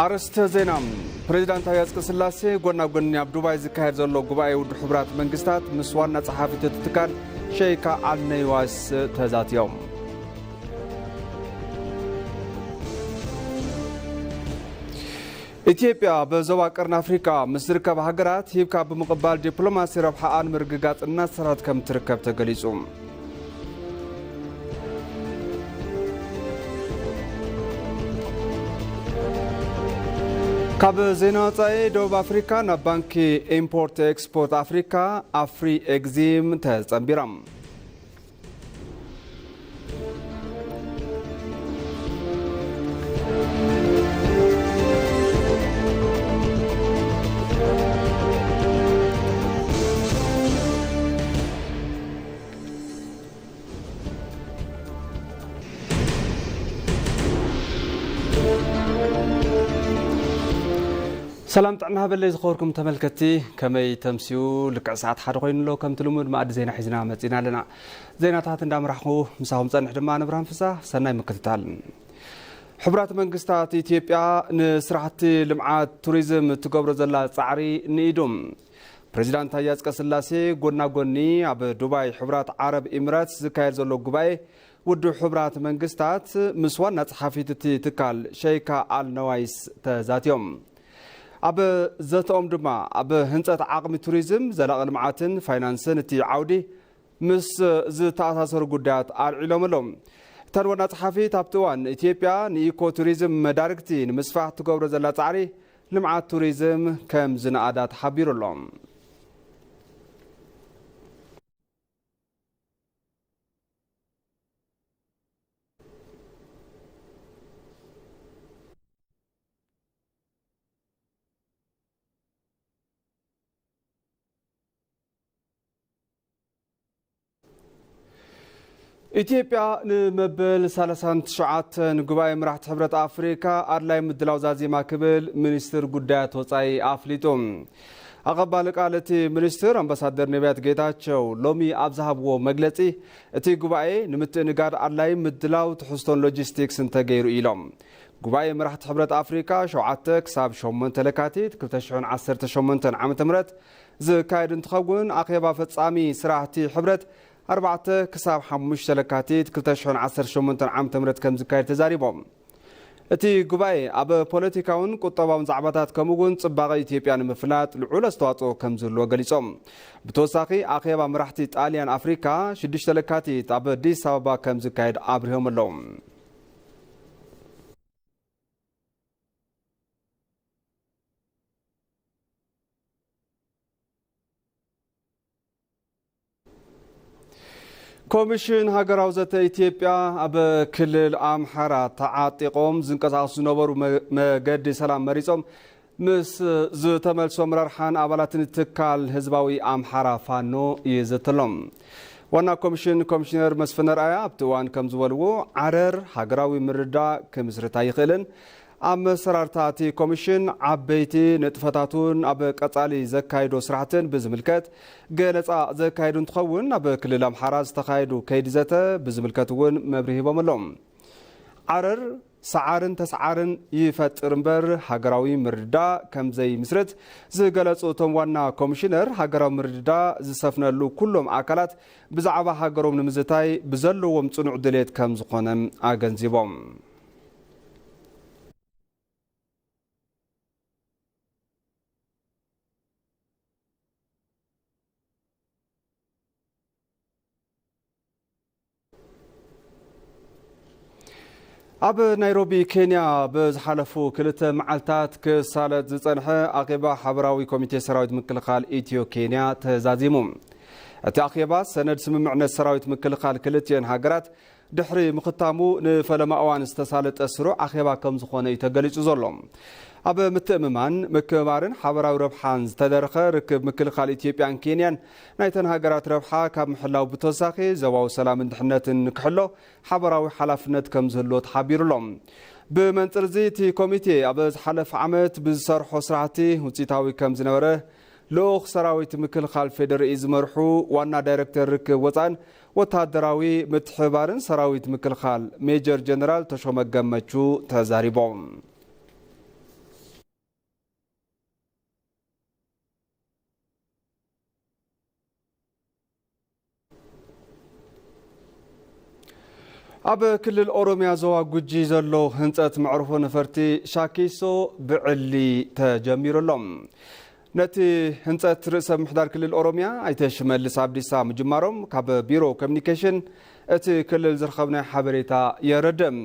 ኣርእስተ ዜና። ፕሬዚዳንት ታዬ ኣጽቀስላሴ ጎና ጎኒ ኣብ ዱባይ ዝካየድ ዘሎ ጉባኤ ውድብ ሕቡራት መንግስታት ምስ ዋና ጸሓፊት እቲ ትካል ሸይካ ኣልነይዋስ ተዛትዮም። ኢትዮጵያ በዞባ ቀርኒ ኣፍሪቃ ምስ ዝርከባ ሃገራት ሂብካ ብምቕባል ዲፕሎማሲ ረብሓኣን ምርግጋጽ እናሰርሐት ከም ትርከብ ተገሊጹ። ካብ ዜና ወጻኢ፣ ደቡብ ኣፍሪካ ናብ ባንኪ ኢምፖርት ኤክስፖርት ኣፍሪካ ኣፍሪ ኤግዚም ተጸንቢራ። ሰላም ጥዕና ሃበለይ ዝኸበርኩም ተመልከትቲ፣ ከመይ ተምስዩ? ልክዕ ሰዓት ሓደ ኮይኑ ኣሎ። ከምቲ ልሙድ መኣዲ ዜና ሒዝና መጺና ኣለና። ዜናታት እንዳምራሕኹ ምሳኹም ጸንሕ ድማ ንብርሃን ፍሳ። ሰናይ ምክትታል። ሕቡራት መንግስታት ኢትዮጵያ ንስራሕቲ ልምዓት ቱሪዝም እትገብሮ ዘላ ጻዕሪ ንኢዱ። ፕሬዚዳንት ታዬ ኣጽቀስላሴ ጎና ጎኒ ኣብ ዱባይ ሕቡራት ዓረብ ኢሚራትስ ዝካየድ ዘሎ ጉባኤ ውድብ ሕቡራት መንግስታት ምስ ዋና ጸሓፊት እቲ ትካል ሸይካ ኣል ነዋይስ ተዛትዮም። ኣብ ዘተኦም ድማ ኣብ ህንጸት ዓቕሚ ቱሪዝም፣ ዘላቒ ልምዓትን ፋይናንስን እቲ ዓውዲ ምስ ዝተኣሳሰሩ ጉዳያት ኣልዒሎም ኣለዉ። እተን ዋና ጸሓፊት ኣብቲ እዋን ኢትዮጵያ ንኢኮ ቱሪዝም መዳርግቲ ንምስፋሕ ትገብሮ ዘላ ጻዕሪ ልምዓት ቱሪዝም ከም ዝነኣዳ ተሓቢሩ ኣሎ። ኢትዮጵያ ንመበል ሰላሳን ትሽዓተን ጉባኤ መራሕቲ ሕብረት ኣፍሪካ ኣድላይ ምድላው ዛዚማ ክብል ሚኒስትር ጉዳያት ወፃኢ ኣፍሊጡ። ኣቐባሊ ቃል እቲ ሚኒስትር ኣምባሳደር ነቢያት ጌታቸው ሎሚ ኣብ ዝሃብዎ መግለፂ፣ እቲ ጉባኤ ንምትእንጋድ ኣድላይ ምድላው ትሕዝቶን ሎጂስቲክስን ተገይሩ ኢሎም። ጉባኤ መራሕቲ ሕብረት ኣፍሪካ ሸውዓተ ክሳብ ሸሞንተ ለካቲት ክልተ ሽሕን ዓሰርተ ሸሞንተን ዓመተ ምህረት ዝካየድ እንትኸውን፣ ኣኼባ ፈጻሚ ስራሕቲ ሕብረት ኣርባዕተ ክሳብ ሓሙሽተ ለካቲት ክልተ ሽሕን ዓሰርተ ሸሞንተን ዓመተ ምህረት ከም ዝካየድ ተዛሪቦም። እቲ ጉባኤ ኣብ ፖለቲካውን ቁጠባውን ዛዕባታት ከምኡ እውን ጽባቐ ኢትዮጵያ ንምፍላጥ ልዑል ኣስተዋጽኦ ከም ዝህልዎ ገሊጾም። ብተወሳኺ ኣኼባ መራሕቲ ጣልያን ኣፍሪካ ሽዱሽተ ለካቲት ኣብ ኣዲስ ኣበባ ከም ዝካየድ ኣብሪሆም ኣለዉ። ኮሚሽን ሃገራዊ ዘተ ኢትዮጵያ ኣብ ክልል ኣምሓራ ተዓጢቖም ዝንቀሳቐሱ ዝነበሩ መ-፣ መገዲ ሰላም መሪጾም ምስ ዝተመልሱ ኣመራርሓን ኣባላትን ትካል ህዝባዊ ኣምሓራ ፋኖ ይዘተሎም። ዋና ኮሚሽን ኮሚሽነር መስፍን ኣርኣያ ኣብቲ እዋን ከም ዝበልዎ፣ ዓረር ሃገራዊ ምርድዳእ ክምስርት ኣይኽእልን። ኣመሰራርታ እቲ ኮሚሽን ዓበይቲ ንጥፈታቱን ኣብ ቀጻሊ ዘካይዶ ስራሕትን ብዝምልከት ገለጻ ዘካየዱ እንትኸውን፣ ኣብ ክልል ኣምሓራ ዝተኻየዱ ከይዲ ዘተ ብዝምልከት እውን መብርሂ ሂቦም ኣለዉ። ዓረር ሰዓርን ተሰዓርን ይፈጥር እምበር ሃገራዊ ምርድዳእ ከም ዘይምስርት ዝገለጹ እቶም ዋና ኮሚሽነር፣ ሃገራዊ ምርድዳእ ዝሰፍነሉ ኩሎም ኣካላት ብዛዕባ ሃገሮም ንምዝታይ ብዘለዎም ጽኑዕ ድሌት ከም ዝኾነ ኣገንዚቦም። ኣብ ናይሮቢ ኬንያ ብዝሓለፉ ክልተ መዓልታት ክሳለጥ ዝጸንሐ ኣኼባ ሓበራዊ ኮሚቴ ሰራዊት ምክልኻል ኢትዮ ኬንያ ተዛዚሙ። እቲ ኣኼባ ሰነድ ስምምዕነት ሰራዊት ምክልኻል ክልቲኤን ሃገራት ድሕሪ ምኽታሙ ንፈለማ እዋን ዝተሳለጠ ስሩዕ ኣኼባ ከም ዝኾነ እዩ ተገሊጹ ዘሎ። ኣብ ምትእምማን፣ ምክብባርን ሓበራዊ ረብሓን ዝተደረኸ ርክብ ምክልኻል ኢትዮጵያን ኬንያን ናይተን ሃገራት ረብሓ ካብ ምሕላው ብተወሳኺ ዞባዊ ሰላምን ድሕነትን ንክሕሎ ሓበራዊ ሓላፍነት ከም ዝህልዎ ተሓቢሩ ኣሎ። ብመንጽር እዚ እቲ ኮሚቴ ኣብ ዝሓለፈ ዓመት ብዝሰርሖ ስራሕቲ ውፅኢታዊ ከም ዝነበረ ልኡኽ ሰራዊት ምክልኻል ፌዴሪኢ ዝመርሑ ዋና ዳይሬክተር ርክብ ወፃእን ወታደራዊ ምትሕብባርን ሰራዊት ምክልኻል ሜጀር ጀነራል ተሾመ ገመቹ ተዛሪቦም። ኣብ ክልል ኦሮሚያ ዞባ ጉጂ ዘሎ ህንፀት መዕርፎ ነፈርቲ ሻኪሶ ብዕሊ ተጀሚሩ ኣሎ። ነቲ ህንፀት ርእሰ ምምሕዳር ክልል ኦሮሚያ ኣይተ ሽመልስ ኣብዲሳ ምጅማሮም ካብ ቢሮ ኮሚኒኬሽን እቲ ክልል ዝረኸብናዮ ሓበሬታ የረድእ።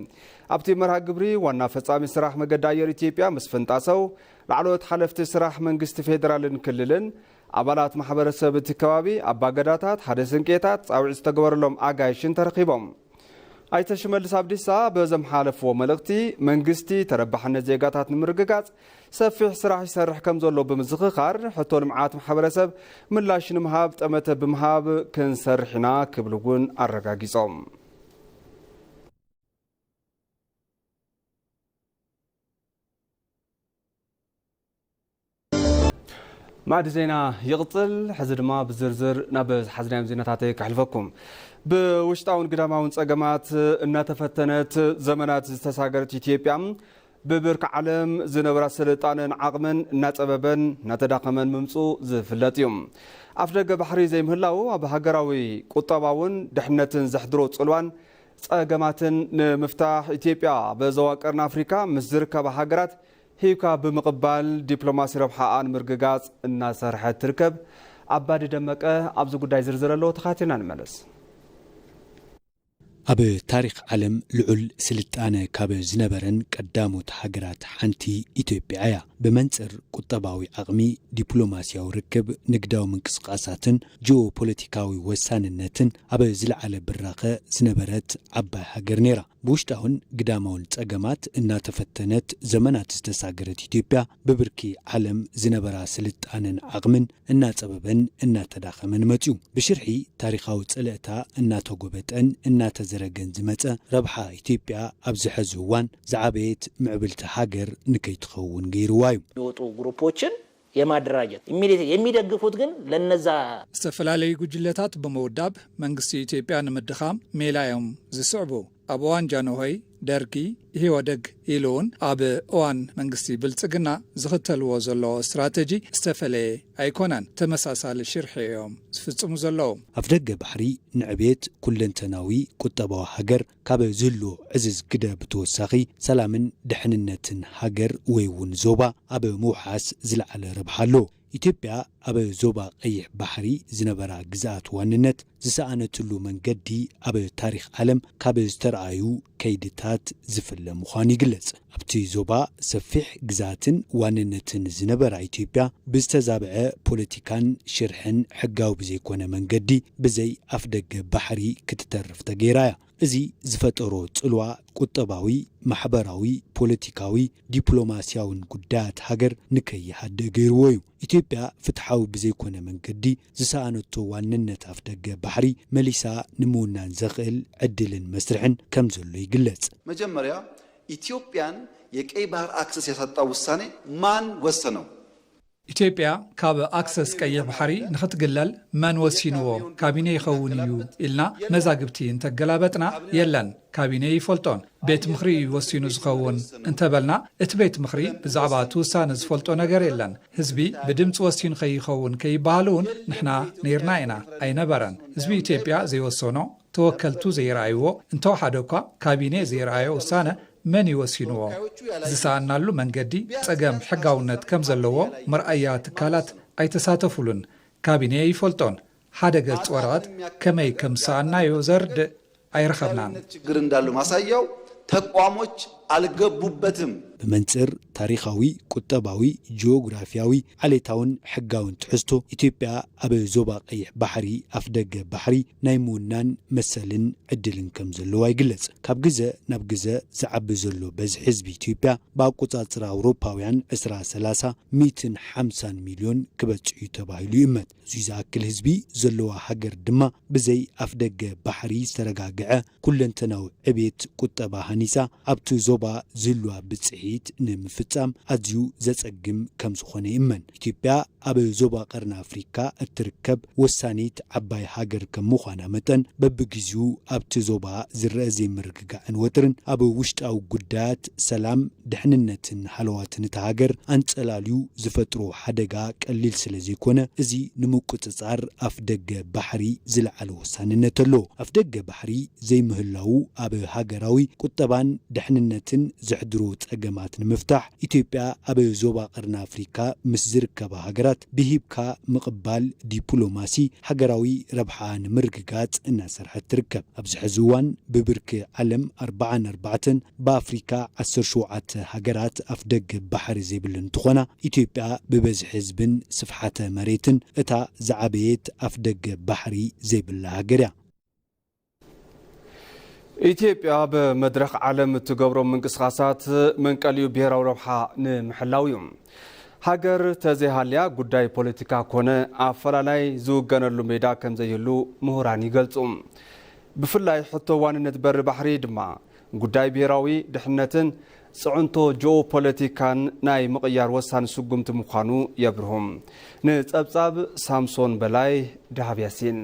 ኣብቲ መርሃ ግብሪ ዋና ፈጻሚ ስራሕ መገዲ ኣየር ኢትዮጵያ መስፍን ጣሰው፣ ላዕለዎት ሓለፍቲ ስራሕ መንግስቲ ፌዴራልን ክልልን፣ ኣባላት ማሕበረሰብ እቲ ከባቢ፣ ኣባገዳታት፣ ሓደ ስንቄታት፣ ጻውዒት ዝተገበረሎም ኣጋይሽን ተረኺቦም። ኣይተ ሽመልስ ኣብዲሳ በዘመሓላለፍዎ መልእኽቲ፣ መንግስቲ ተረባሕነት ዜጋታት ንምርግጋጽ ሰፊሕ ስራሕ ይሰርሕ ከም ዘሎ ብምዝኽኻር፣ ሕቶ ልምዓት ማሕበረሰብ ምላሽ ንምሃብ ጠመተ ብምሃብ ክንሰርሕ ኢና ክብሉ እውን ኣረጋጊጾም። ማዕዲ ዜና ይቕጽል። ሕዚ ድማ ብዝርዝር ናብ ዝሓዝናዮም ዜናታት ከሕልፈኩም። ብውሽጣውን ግዳማውን ጸገማት እናተፈተነት ዘመናት ዝተሳገረት ኢትዮጵያ፣ ብብርኪ ዓለም ዝነበራ ስልጣነን ዓቕምን እናጸበበን እናተዳኸመን ምምጹ ዝፍለጥ እዩ። ኣፍደገ ባሕሪ ዘይምህላው ኣብ ሃገራዊ ቁጠባውን ድሕነትን ዘሕድሮ ጽልዋን ጸገማትን ንምፍታሕ፣ ኢትዮጵያ በዞባ ቀርኒ ኣፍሪካ ምስ ዝርከባ ሃገራት ሂብካ ብምቕባል ዲፕሎማሲ ረብሓኣ ንምርግጋጽ እናሰርሐት ትርከብ። ኣባዲ ደመቀ ኣብዚ ጉዳይ ዝርዝር ኣለዎ፣ ተኻቲልና ንመለስ። ኣብ ታሪኽ ዓለም ልዑል ስልጣነ ካብ ዝነበረን ቀዳሞት ሃገራት ሓንቲ ኢትዮጵያ እያ። ብመንጽር ቁጠባዊ ዓቕሚ፣ ዲፕሎማስያዊ ርክብ፣ ንግዳዊ ምንቅስቓሳትን ጂኦፖለቲካዊ ወሳንነትን ኣብ ዝለዓለ ብራኸ ዝነበረት ዓባይ ሃገር ነይራ። ብውሽጣውን ግዳማውን ጸገማት እናተፈተነት ዘመናት ዝተሳገረት ኢትዮጵያ፣ ብብርኪ ዓለም ዝነበራ ስልጣነን ዓቕምን እናጸበበን እናተዳኸመን መጽዩ። ብሽርሒ ታሪኻዊ ጸለእታ እናተጎበጠን እናተዘረገን ዝመጸ ረብሓ፣ ኢትዮጵያ ኣብዚ ሕዚ እዋን ዝዓበየት ምዕብልቲ ሃገር ንከይትኸውን ገይርዋ እዩ። የሚወጡ ግሩፖችን የማደራጀት፣ ኢሚዲየት የሚደግፉት ግን ለነዛ ዝተፈላለዩ ጉጅለታት ብምውዳብ መንግስቲ ኢትዮጵያ ንምድኻም ሜላ እዮም ዝስዕቡ። ኣብ እዋን ጃንሆይ፣ ደርጊ፣ ኢህወደግ ኢሉ እውን ኣብ እዋን መንግስቲ ብልጽግና ዝኽተልዎ ዘለዉ ስትራተጂ ዝተፈለየ ኣይኮነን። ተመሳሳሊ ሽርሒ እዮም ዝፍጽሙ ዘለዉ። ኣፍደገ ባሕሪ ንዕቤት ኩለንተናዊ ቁጠባዊ ሃገር ካብ ዝህልዎ ዕዙዝ ግደ ብተወሳኺ፣ ሰላምን ድሕንነትን ሃገር ወይ እውን ዞባ ኣብ ምውሓስ ዝለዓለ ረብሓ ኣለዎ። ኢትዮጵያ ኣብ ዞባ ቀይሕ ባሕሪ ዝነበራ ግዝኣት ዋንነት ዝሰኣነትሉ መንገዲ ኣብ ታሪኽ ዓለም ካብ ዝተረኣዩ ከይድታት ዝፍለ ምዃኑ ይግለጽ። ኣብቲ ዞባ ሰፊሕ ግዝኣትን ዋንነትን ዝነበራ ኢትዮጵያ፣ ብዝተዛብዐ ፖለቲካን ሽርሕን ሕጋዊ ብዘይኮነ መንገዲ ብዘይ ኣፍደገ ባሕሪ ክትተርፍ ተገይራ እያ። እዚ ዝፈጠሮ ጽልዋ ቁጠባዊ፣ ማሕበራዊ፣ ፖለቲካዊ፣ ዲፕሎማስያውን ጉዳያት ሃገር ንከይሃድእ ገይርዎ እዩ። ኢትዮጵያ ፍትሓዊ ብዘይኮነ መንገዲ ዝሰኣነቶ ዋንነት ኣፍደገ ባሕሪ መሊሳ ንምውናን ዘኽእል ዕድልን መስርሕን ከም ዘሎ ይግለጽ። መጀመርያ ኢትዮጵያን የቀይ ባህር ኣክሰስ ያሳጣው ውሳኔ ማን ወሰነው? ኢትዮጵያ ካብ ኣክሰስ ቀይሕ ባሕሪ ንኽትግለል መን ወሲንዎ? ካቢኔ ይኸውን እዩ ኢልና መዛግብቲ እንተገላበጥና፣ የለን፣ ካቢኔ ይፈልጦን። ቤት ምኽሪ እዩ ወሲኑ ዝኸውን እንተበልና፣ እቲ ቤት ምኽሪ ብዛዕባ እቲ ውሳነ ዝፈልጦ ነገር የለን። ህዝቢ ብድምፂ ወሲኑ ከይኸውን ከይበሃል እውን ንሕና ነይርና ኢና። ኣይነበረን። ህዝቢ ኢትዮጵያ ዘይወሰኖ፣ ተወከልቱ ዘይረኣይዎ፣ እንተወሓደ እኳ ካቢኔ ዘይረኣዮ ውሳነ መን እዩ ወሲንዎ? ዝሰኣናሉ መንገዲ ጸገም ሕጋውነት ከም ዘለዎ መርኣያ ትካላት ኣይተሳተፉሉን። ካቢኔ ኣይፈልጦን። ሓደ ገጽ ወረቐት ከመይ ከም ዝሰኣናዮ ዘርድእ ኣይረኸብናን። ችግር እንዳሉ ማሳያው ተቋሞች አልገቡበትም። ብመንጽር ታሪኻዊ፣ ቁጠባዊ፣ ጂኦግራፊያዊ፣ ዓሌታውን ሕጋውን ትሕዝቶ፣ ኢትዮጵያ ኣብ ዞባ ቀይሕ ባሕሪ፣ ኣፍደገ ባሕሪ፣ ናይ ምውናን መሰልን ዕድልን ከም ዘለዋ ይግለጽ። ካብ ግዘ ናብ ግዘ ዝዓቢ ዘሎ በዝሒ ህዝቢ ኢትዮጵያ፣ ብኣቆጻጽራ ኣውሮፓውያን ዕስራ ሰላሳ፣ ሚእትን ሓምሳን ሚልዮን ክበጽሕ እዩ ተባሂሉ ይእመት። እዙይ ዝኣክል ህዝቢ ዘለዋ ሃገር ድማ፣ ብዘይ ኣፍደገ ባሕሪ ዝተረጋግዐ ኩለንተናዊ ዕቤት ቁጠባ ሃኒጻ፣ ኣብቲ ዞባ ባ ዝህልዋ ብጽሒት ንምፍጻም ኣዝዩ ዘጸግም ከም ዝኾነ ይእመን። ኢትዮጵያ ኣብ ዞባ ቀርኒ ኣፍሪካ እትርከብ ወሳኒት ዓባይ ሃገር ከም ምዃና መጠን፣ በብግዜኡ ኣብቲ ዞባ ዝረአ ዘይምርግጋእን ወጥርን ኣብ ውሽጣዊ ጉዳያት ሰላም፣ ድሕንነትን ሃለዋትን እታ ሃገር ኣንጸላልዩ ዝፈጥሮ ሓደጋ ቀሊል ስለ ዘይኮነ፣ እዚ ንምቁጽጻር ኣፍደገ ባሕሪ ዝለዓለ ወሳንነት ኣለዎ። ኣፍደገ ባሕሪ ዘይምህላዉ ኣብ ሃገራዊ ቁጠባን ድሕንነትን ዘሕድሮ ጸገማት ንምፍታሕ፣ ኢትዮጵያ ኣብ ዞባ ቀርኒ ኣፍሪካ ምስ ዝርከባ ሃገራት ብሂብካ ምቕባል ዲፕሎማሲ ሃገራዊ ረብሓ ንምርግጋጽ እናሰርሐት ትርከብ። ኣብዚ ሕዚ እዋን ብብርኪ ዓለም ኣርብዓን ኣርባዕተን፣ ብኣፍሪካ ዓሰርተ ሸውዓተ ሃገራት ኣፍደገ ባሕሪ ዘይብለን እንትኾና፣ ኢትዮጵያ ብበዝሒ ህዝብን ስፍሓተ መሬትን እታ ዝዓበየት ኣፍደገ ባሕሪ ዘይብላ ሃገር እያ። ኢትዮጵያ ብመድረኽ ዓለም እትገብሮም ምንቅስቓሳት መንቀሊኡ ብሄራዊ ረብሓ ንምሕላው እዩ። ሃገር ተዘይሃልያ ጉዳይ ፖለቲካ ኮነ ኣፈላላይ ዝውገነሉ ሜዳ ከምዘይህሉ ምሁራን ይገልጹ። ብፍላይ ሕቶ ዋንነት በሪ ባሕሪ ድማ ጉዳይ ብሄራዊ ድሕነትን ጽዕንቶ ጂኦፖለቲካን ናይ ምቕያር ወሳኒ ስጉምቲ ምዃኑ የብርሁ። ንጸብጻብ ሳምሶን በላይ፣ ደሃብ ያሲን።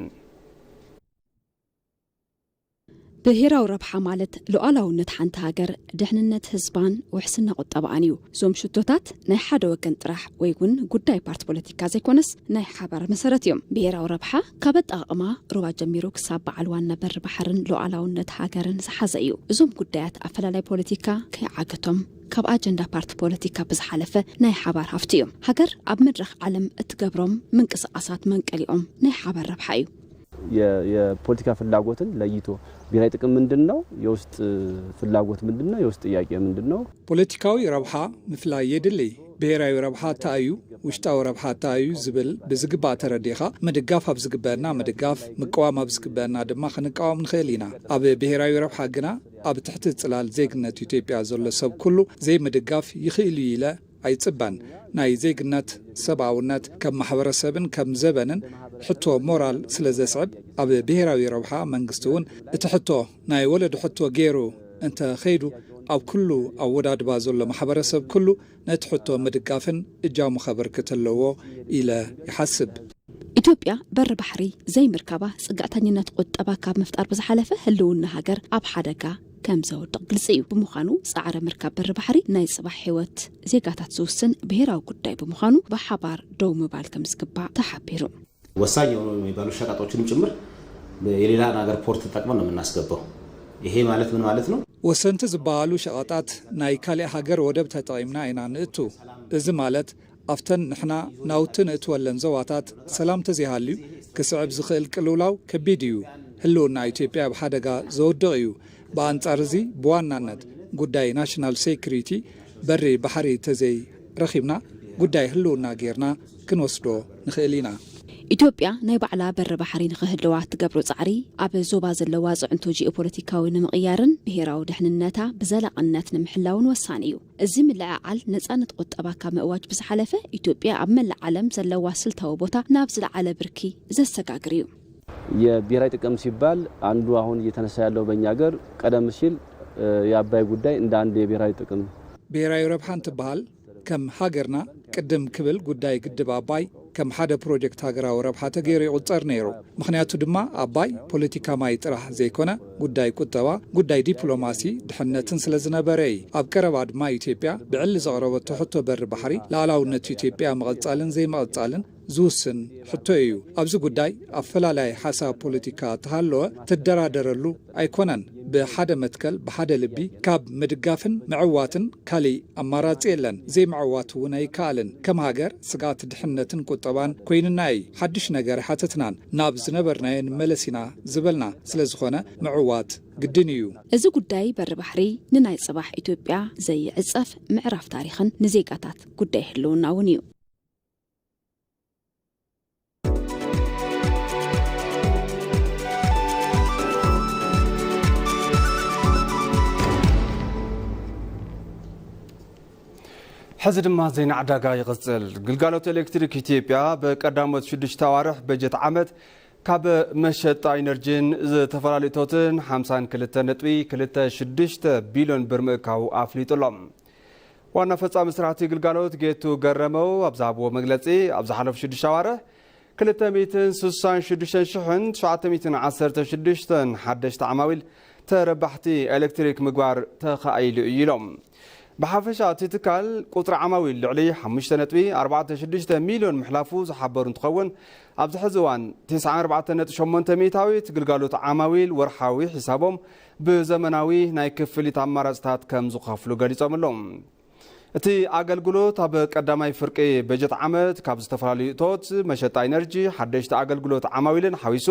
ብሄራዊ ረብሓ ማለት ሉዓላውነት ሓንቲ ሃገር፣ ድሕንነት ህዝባን ውሕስና ቁጠባኣን እዩ። እዞም ሽቶታት ናይ ሓደ ወገን ጥራሕ ወይ እውን ጉዳይ ፓርቲ ፖለቲካ ዘይኮነስ ናይ ሓባር መሰረት እዮም። ብሄራዊ ረብሓ ካብ ኣጠቓቕማ ሩባ ጀሚሩ ክሳብ በዓል ዋና በሪ ባሕርን ሉዓላውነት ሃገርን ዝሓዘ እዩ። እዞም ጉዳያት ኣፈላላይ ፖለቲካ ከይዓገቶም ካብ ኣጀንዳ ፓርቲ ፖለቲካ ብዝሓለፈ ናይ ሓባር ሃፍቲ እዮም። ሃገር ኣብ መድረኽ ዓለም እትገብሮም ምንቅስቓሳት መንቀሊኦም ናይ ሓባር ረብሓ እዩ። የፖለቲካ ፍላጎትን ለይቶ ብሄራዊ ጥቅም ምንድን ነው፣ የውስጥ ፍላጎት ምንድን ነው፣ የውስጥ ጥያቄ ምንድን ነው። ፖለቲካዊ ረብሓ ምፍላይ የድሊ። ብሄራዊ ረብሓ እንታይ እዩ፣ ውሽጣዊ ረብሓ እንታይ እዩ ዝብል ብዝግባእ ተረዲእኻ ምድጋፍ ኣብ ዝግበአና ምድጋፍ፣ ምቅዋም ኣብ ዝግበአና ድማ ክንቃወም ንኽእል ኢና። ኣብ ብሄራዊ ረብሓ ግና ኣብ ትሕቲ ጽላል ዜግነት ኢትዮጵያ ዘሎ ሰብ ኩሉ ዘይምድጋፍ ይኽእል እዩ ኢለ ኣይጽበን። ናይ ዜግነት፣ ሰብኣውነት፣ ከም ማሕበረሰብን ከም ዘበንን ሕቶ ሞራል ስለ ዘስዕብ፣ ኣብ ብሄራዊ ረብሓ መንግስቲ እውን እቲ ሕቶ ናይ ወለዶ ሕቶ ገይሩ እንተ ኸይዱ፣ ኣብ ኩሉ ኣወዳድባ ዘሎ ማሕበረሰብ ኩሉ ነቲ ሕቶ ምድጋፍን እጃሙ ከበርክት ኣለዎ ኢለ ይሓስብ። ኢትዮጵያ በሪ ባሕሪ ዘይምርካባ ፅግዕተኝነት ቁጠባ ካብ ምፍጣር ብዝሓለፈ ህልውና ሃገር ኣብ ሓደጋ ከም ዘውድቕ ግልፂ እዩ። ብምዃኑ ፃዕረ ምርካብ በሪ ባሕሪ ናይ ፅባሕ ህይወት ዜጋታት ዝውስን ብሄራዊ ጉዳይ ብምዃኑ ብሓባር ደው ምባል ከም ዝግባእ ተሓቢሩ። ወሳኝ የሆኑ የሚባሉ ሸቀጦችንም ጭምር የሌላን ሀገር ፖርት ተጠቅመን ነው የምናስገባው። ይሄ ማለት ምን ማለት ነው? ወሰንቲ ዝበሃሉ ሸቐጣት ናይ ካሊእ ሃገር ወደብ ተጠቒምና ኢና ንእቱ። እዚ ማለት ኣብተን ንሕና ናውቲ ንእትወለን ዞባታት ሰላም ተዘይሃልዩ ክስዕብ ዝኽእል ቅልውላው ከቢድ እዩ። ህልውና ኢትዮጵያ ኣብ ሓደጋ ዘውድቕ እዩ። ብኣንጻር እዚ ብዋናነት ጉዳይ ናሽናል ሴኩሪቲ በሪ ባሕሪ ተዘይ ረኺብና ጉዳይ ህልውና ጌርና ክንወስዶ ንኽእል ኢና። ኢትዮጵያ ናይ ባዕላ በሪ ባሕሪ ንኽህልዋ እትገብሮ ጻዕሪ ኣብ ዞባ ዘለዋ ጽዕንቶ ጂኦፖለቲካዊ ንምቕያርን ብሄራዊ ድሕንነታ ብዘላቕነት ንምሕላውን ወሳኒ እዩ። እዚ ምልዕዓል ነጻነት ቁጠባ ካብ ምእዋጅ ብዝሓለፈ ኢትዮጵያ ኣብ መላእ ዓለም ዘለዋ ስልታዊ ቦታ ናብ ዝለዓለ ብርኪ ዘሰጋግር እዩ። የብሔራዊ ጥቅም ሲባል አንዱ አሁን እየተነሳ ያለው በእኛ ሀገር ቀደም ሲል የአባይ ጉዳይ እንደ አንድ የብሔራዊ ጥቅም ብሔራዊ ረብሓ እንትበሃል ከም ሃገርና ቅድም ክብል ጉዳይ ግድብ ኣባይ ከም ሓደ ፕሮጀክት ሃገራዊ ረብሓ ተገይሩ ይቑጸር ነይሩ። ምኽንያቱ ድማ ኣባይ ፖለቲካ ማይ ጥራሕ ዘይኮነ ጉዳይ ቁጠባ፣ ጉዳይ ዲፕሎማሲ፣ ድሕነትን ስለ ዝነበረ እዩ። ኣብ ቀረባ ድማ ኢትዮጵያ ብዕሊ ዘቕረበቶ ሕቶ በሪ ባሕሪ ልኣላውነት ኢትዮጵያ ምቕጻልን ዘይምቕጻልን ዝውስን ሕቶ እዩ። ኣብዚ ጉዳይ ኣፈላላይ ሓሳብ ፖለቲካ ተሃለወ ትደራደረሉ ኣይኮነን። ብሓደ መትከል ብሓደ ልቢ ካብ ምድጋፍን ምዕዋትን ካሊእ ኣማራጺ የለን። ዘይምዕዋት እውን ኣይከኣልን። ከም ሃገር ስግኣት ድሕነትን ቁጠባን ኮይንና እዩ። ሓድሽ ነገር ኣይሓተትናን። ናብ ዝነበርናዮ ንመለስ ኢና ዝበልና። ስለዝኾነ ምዕዋት ግድን እዩ። እዚ ጉዳይ በሪ ባሕሪ ንናይ ጽባሕ ኢትዮጵያ ዘይዕጸፍ ምዕራፍ ታሪኽን ንዜጋታት ጉዳይ ህልውና እውን እዩ። ሕዚ ድማ ዜና ዕዳጋ ይቕጽል። ግልጋሎት ኤሌክትሪክ ኢትዮጵያ ብቀዳሞት ሽዱሽተ ኣዋርሕ በጀት ዓመት ካብ መሸጣ ኢነርጂን ዝተፈላለዩ እቶትን ሓምሳን ክልተ ነጥቢ ክልተ ሽዱሽተ ቢልዮን ብር ምእካቡ ኣፍሊጡ ኣሎ። ዋና ፈጻሚ ስራሕቲ ግልጋሎት ጌቱ ገረመው ኣብ ዝሃብዎ መግለጺ፣ ኣብ ዝሓለፉ ሽዱሽተ ኣዋርሕ ክልተ ሚእትን ስሳን ሽዱሽተን ሽሕን ትሽዓተ ሚእትን ዓሰርተ ሽዱሽተን ሓደሽቲ ዓማዊል ተረባሕቲ ኤሌክትሪክ ምግባር ተኻኢሉ እዩ ኢሎም። ብሓፈሻ እቲ ትካል ቁጽሪ ዓማዊል ልዕሊ ሓሙሽተ ነጥቢ ኣርባዕተ ሽዱሽተ ሚልዮን ምሕላፉ ዝሓበሩ እንትኸውን፣ ኣብዚ ሕዚ እዋን ተስዓን ኣርባዕተን ነጥቢ ሸሞንተ ሚእታዊት ግልጋሎት ዓማዊል ወርሓዊ ሒሳቦም ብዘመናዊ ናይ ክፍሊት ኣማራጽታት ከም ዝኸፍሉ ገሊጾም ኣለዉ። እቲ ኣገልግሎት ኣብ ቀዳማይ ፍርቂ በጀት ዓመት ካብ ዝተፈላለዩ እቶት፣ መሸጣ ኢነርጂ፣ ሓደሽቲ ኣገልግሎት ዓማዊልን ሓዊሱ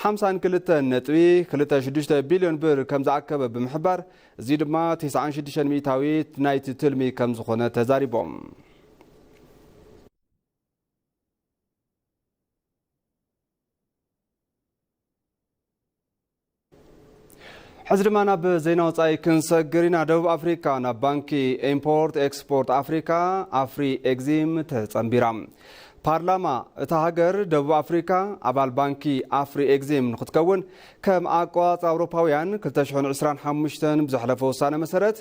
ሓምሳን ክልተን ነጥቢ ክልተ ሽዱሽተ ቢልዮን ብር ከም ዝኣከበ ብምሕባር፣ እዚ ድማ ተስዓን ሽዱሽተን ሚእታዊት ናይቲ ትልሚ ከም ዝኾነ ተዛሪቦም። ሕዚ ድማ ናብ ዜና ወጻኢ ክንሰግር ኢና። ደቡብ ኣፍሪካ ናብ ባንኪ ኢምፖርት ኤክስፖርት ኣፍሪካ፣ ኣፍሪ ኤግዚም፣ ተጸንቢራ። ፓርላማ እታ ሃገር፣ ደቡብ ኣፍሪካ ኣባል ባንኪ ኣፍሪ ኤግዚም ንክትከውን ከም ኣቆጻጽራ ኣውሮፓውያን ክልተ ሽሕን ዕስራን ሓሙሽተን ብዘሕለፈ ውሳነ መሰረት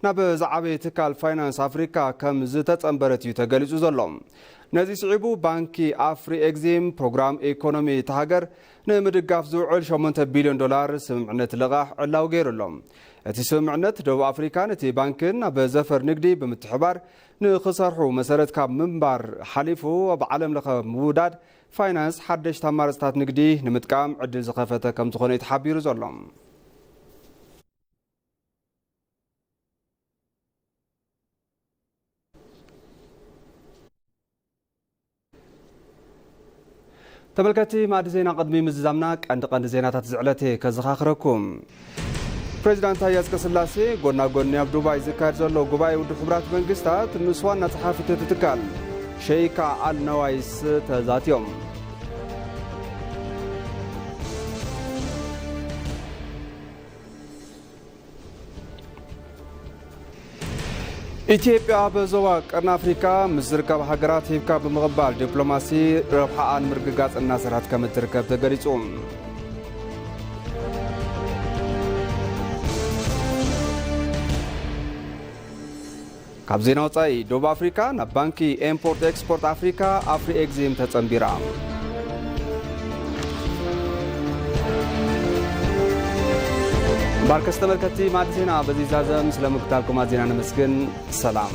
ናብ ዝዓበየ ትካል ፋይናንስ ኣፍሪካ ከም ዝተጸንበረት እዩ ተገሊጹ ዘሎ። ነዚ ስዒቡ ባንኪ ኣፍሪ ኤግዚም ፕሮግራም ኢኮኖሚ እታ ሃገር ንምድጋፍ ዝውዕል ሸሞንተ ቢልዮን ዶላር ስምምዕነት ልቓሕ ዕላዊ ገይሩ ኣሎ። እቲ ስምምዕነት ደቡብ ኣፍሪካን እቲ ባንክን ኣብ ዘፈር ንግዲ ብምትሕባር ንክሰርሑ መሰረት ካብ ምንባር ሓሊፉ፣ ኣብ ዓለም ለኸ ምውዳድ ፋይናንስ ሓደሽቲ ኣማራፅታት ንግዲ ንምጥቃም ዕድል ዝኸፈተ ከም ዝኾነ እዩ ተሓቢሩ ዘሎ። ተመልከትቲ ማዕዲ ዜና፣ ቅድሚ ምዝዛምና ቀንዲ ቀንዲ ዜናታት ዝዕለቴ ከዘኻኽረኩም። ፕሬዚዳንት ሃይለ ኣጽቀስላሴ ጎና ጎኒ ኣብ ዱባይ ዝካየድ ዘሎ ጉባኤ ውድብ ሕቡራት መንግስታት ምስ ዋና ጸሓፊት እቲ ትካል ሸይካ ኣል ነዋይስ ተዛትዮም። ኢትዮጵያ ኣብ ዞባ ቀርኒ ኣፍሪካ ምስ ዝርከባ ሃገራት ሂብካ ብምቕባል ዲፕሎማሲ ረብሓኣ ንምርግጋጽ እናሰርሐት ከም እትርከብ ተገሊጹ። ካብ ዜና ወጻኢ፣ ደቡብ ኣፍሪካ ናብ ባንኪ ኤምፖርት ኤክስፖርት ኣፍሪካ ኣፍሪ ኤግዚም ተጸንቢራ። ባርከስ ተመልከትቲ ማዕዲ ዜና በዚ ዛዘም፣ ስለ ምክታልኩም ኣዚና ነመስግን። ሰላም።